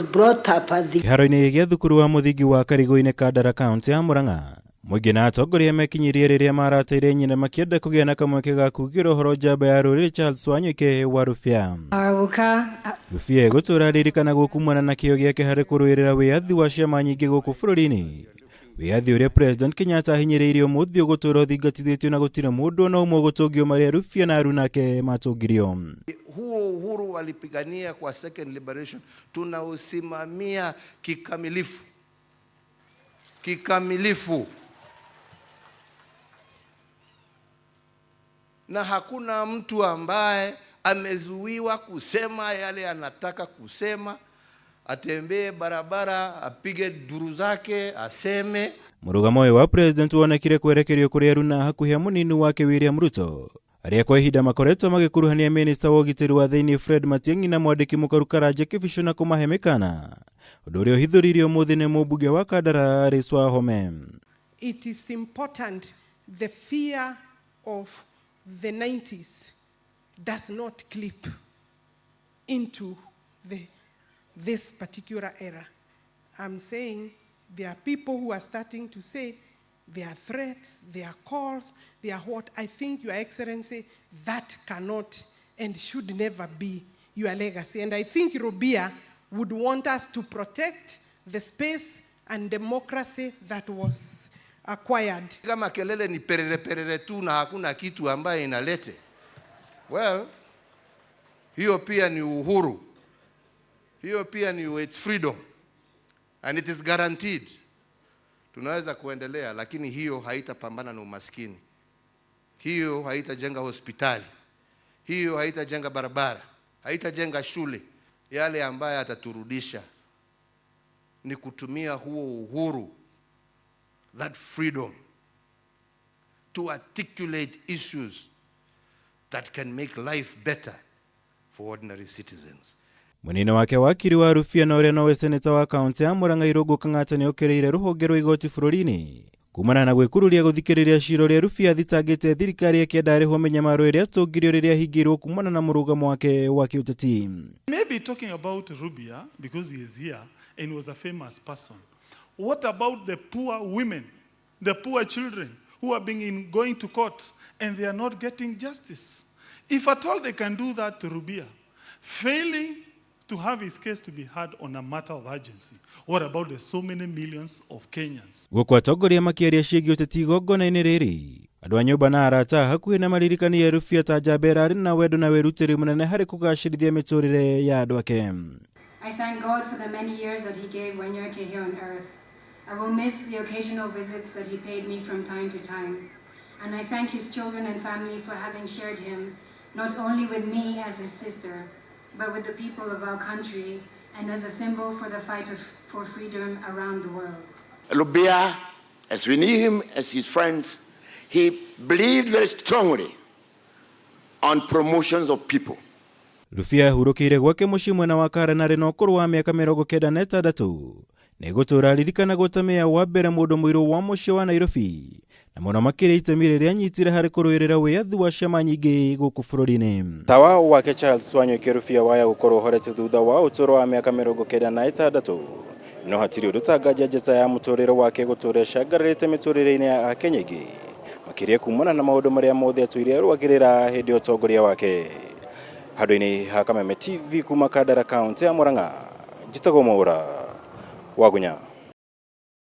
Brought up at the Kĩharo-inĩ gĩa thukuru wa mũthingi wa Karigũ-inĩ Kandara kaũntĩ ya Murang'a, mũingĩ na atongoria mekinyirie rĩrĩa marateire nyina makĩenda kũgĩa na kamweke ga kugĩra ũhoro njamba ya rũrĩrĩ Charles Wanyoike wa Rubia. Our Rubia egũtũra aririkanagwo kumana na kĩyo gĩake harĩ kũrũĩrĩra wĩyathi wa ciama nyingĩ gũkũ bũrũri-inĩ. Wĩyathi ũrĩa President Kenyatta ahinyĩrĩirie ũmũthĩ ũgũtũra ũthingatithĩtio na gũtirĩ mũndũ ona ũmwe ũgũtũngio marĩa Rubia na aruna ake matũngirio. Huo uhuru walipigania kwa second liberation tunausimamia kikamilifu, kikamilifu, na hakuna mtu ambaye amezuiwa kusema yale anataka kusema, atembee barabara, apige duru zake, aseme. Mũrũgamo ũyũ wa president wonekire kwerekerio kũrĩ aruna hakuhĩ a mũnini wake William Ruto, arĩa kwa ihinda makoretwo magĩkuruhania minista wa ũgitĩri wa thĩinĩ Fred Matiang'i na mwandĩki mũkaru Karanja Kibicho na kũmahe mĩkana, ũndũ ũrĩa ũhithũririo ũmũthĩ nĩ mũmbunge wa Kandara Alice Wahome. It is important the fear of the 90s does not clip into this particular era. I'm saying there are people who are starting to say there are threats, there are calls, there are what. I think, Your Excellency, that cannot and should never be your legacy. And I think Rubia would want us to protect the space and democracy that was acquired. Kama kelele ni perere perere tu na hakuna kitu ambaye inalete, well, hiyo pia ni uhuru, hiyo pia ni it's freedom and it is guaranteed. Tunaweza kuendelea, lakini hiyo haitapambana na umaskini, hiyo haitajenga hospitali, hiyo haitajenga barabara, haitajenga shule. Yale ambayo ataturudisha ni kutumia huo uhuru, that freedom to articulate issues that can make life better for ordinary citizens. Mũnini wake wakiri wa Rubia na ũrĩa nowe seneta wa kaũntĩ ya Murang'a Irũngũ Kang'ata nĩokĩrĩire rũhonge rwa igoti bũrũri-inĩ kumana na gwĩkururia gũthikĩrĩria cira ũrĩa Rubia athitangĩte thirikari ĩkĩenda arĩhwo mĩnyamaro ĩrĩa atũngirio rĩrĩa ahingĩirwo kumana na mũrũgamo wake wa kĩũteti. Maybe talking about Rubia because he is here and was a famous person. What about the poor women, the poor children who are going to court and they are not getting justice? If at all they can do that to Rubia, failing to have his case to be heard on a matter of urgency, what about the so many millions of Kenyans? Gũkũ atongoria makĩaria ciĩgiĩ ũteti igongona-inĩ rĩrĩ, andũ a nyũmba na arata hakuhĩ na maririkania Rubia ta njamba ĩrarĩ na wendo na wĩrutĩri mũnene harĩ kũgacĩrithia mĩtũrĩre ya andũ ake. I thank God for the many years that he gave Wanyoike here on earth. I will miss the occasional visits that he paid me from time to time. And I thank his children and family for having shared him, not only with me as his sister, but with the people of our country and as a symbol for the fight for freedom around the world. Rubia, as we knew him as his friends, he believed very strongly on promotions of people. Rubia ahurũkĩire gwake mũciĩ mwena wa Karen arĩ na ũkũrũ wa mĩaka 96. Nĩgũtũra aririkanagwo ta meya wa mbere mũndũ mũirũ wa mũciĩ wa Nairobi na mũno makĩria itemi rĩrĩa anyitire harĩ kũrũĩrĩra wĩyathi wa ciama nyingĩ gũkũ bũrũri-inĩ. Tawa wake Charles Wanyoike Rubia waya gũkorwo ũhorete thutha wa ũtũũro wa mĩaka 96, no hatirĩ ũndũ tanganja njata ya mũtũrĩre wake gũtũra ĩcangararĩte mĩtũrĩre-inĩ ya Akenya aingĩ, makĩria kumana na maũndũ marĩa mothe atũire arũagĩrĩra hĩndĩ ya ũtongoria wake. Handũ-inĩ ha Kameme TV kuma Kandara kaũntĩ ya Murang'a, njĩtagwo Mwaũra Wagunya.